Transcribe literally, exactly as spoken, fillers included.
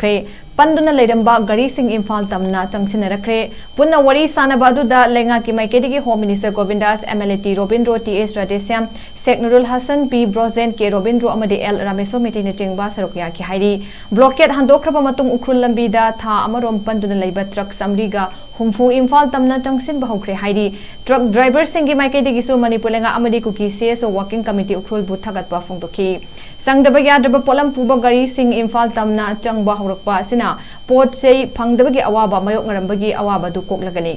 ꯈ꯭ꯔꯦ꯫ ꯄꯟꯗꯨꯅ ꯂꯩꯔꯝꯕ ꯒꯥꯔꯤꯁꯤꯡ ꯏꯝꯐꯥꯜ ꯇꯝꯅ ꯆꯪꯁꯤꯟꯅꯔꯛꯈ꯭ꯔꯦ꯫ ꯄꯨꯟꯅ ꯋꯥꯔꯤ ꯁꯥꯅꯕ ꯑꯗꯨꯗ ꯂꯩꯉꯥꯛꯀꯤ ꯃꯥꯏꯀꯩꯗꯒꯤ Home Minister Govindas, MLA T Robindro, T S Radheshyam, Sheikh Nurul Hasan, P Brojen, K Robindro ꯑꯃꯗꯤ ꯑꯦꯜ ꯔꯥꯃꯦꯁꯣꯔ ꯃꯩꯇꯩꯅꯆꯤꯡꯕ ꯁꯔꯨꯛ ꯌꯥꯈꯤ ꯍꯥꯏꯔꯤ꯫ Blockade ꯍꯟꯗꯣꯛꯈ꯭ꯔꯕ ꯃꯇꯨꯡ ꯎꯈ꯭ꯔꯨꯜ ꯂꯝꯕꯤꯗ ꯊꯥ ꯑꯃꯔꯣꯝ ꯄꯟꯗꯨꯅ ꯂꯩꯕ ꯇ꯭ꯔꯛ ꯆꯥꯃꯔꯤꯒ ꯍꯨꯝꯐꯨ ꯏꯝꯐꯥꯜ ꯇꯝꯅ ꯆꯪꯁꯤꯟꯕ ꯍꯧꯈ꯭ꯔꯦ ꯍꯥꯏꯔꯤ꯫ ꯇ꯭ꯔꯛ ꯗ꯭ꯔꯥꯏꯚꯔꯁꯤꯡꯒꯤ ꯃꯥꯏꯀꯩꯗꯒꯤꯁꯨ ꯃꯅꯤꯄꯨꯔ ꯂꯩꯉꯥꯛ ꯑꯃꯗꯤ ꯀꯨꯀꯤ ꯁꯤ ꯑꯦꯁ ꯑꯣ ꯋꯥꯔꯀꯤꯡ ꯀꯃꯤꯇꯤ ꯎꯈ꯭ꯔꯨꯜꯕꯨ ꯊꯥꯒꯠꯄ ꯐꯣꯡꯗꯣꯛꯈꯤ꯫ ꯆꯪꯗꯕ ꯌꯥꯗ꯭ꯔꯕ ꯄꯣꯠꯂꯝ ꯄꯨꯕ ꯒꯥꯔꯤꯁꯤꯡ ꯏꯝꯐꯥꯜ ꯇꯝꯅ ꯆꯪꯕ ꯍꯧꯔꯛꯄ ꯑꯁꯤꯅ ꯄꯣꯠ ꯆꯩ ꯐꯪꯗꯕꯒꯤ ꯑꯋꯥꯕ ꯃꯥꯌꯣꯛꯅꯔꯝꯕꯒꯤ ꯑꯋꯥꯕ ꯑꯗꯨ ꯀꯣꯛꯂꯒꯅꯤ꯫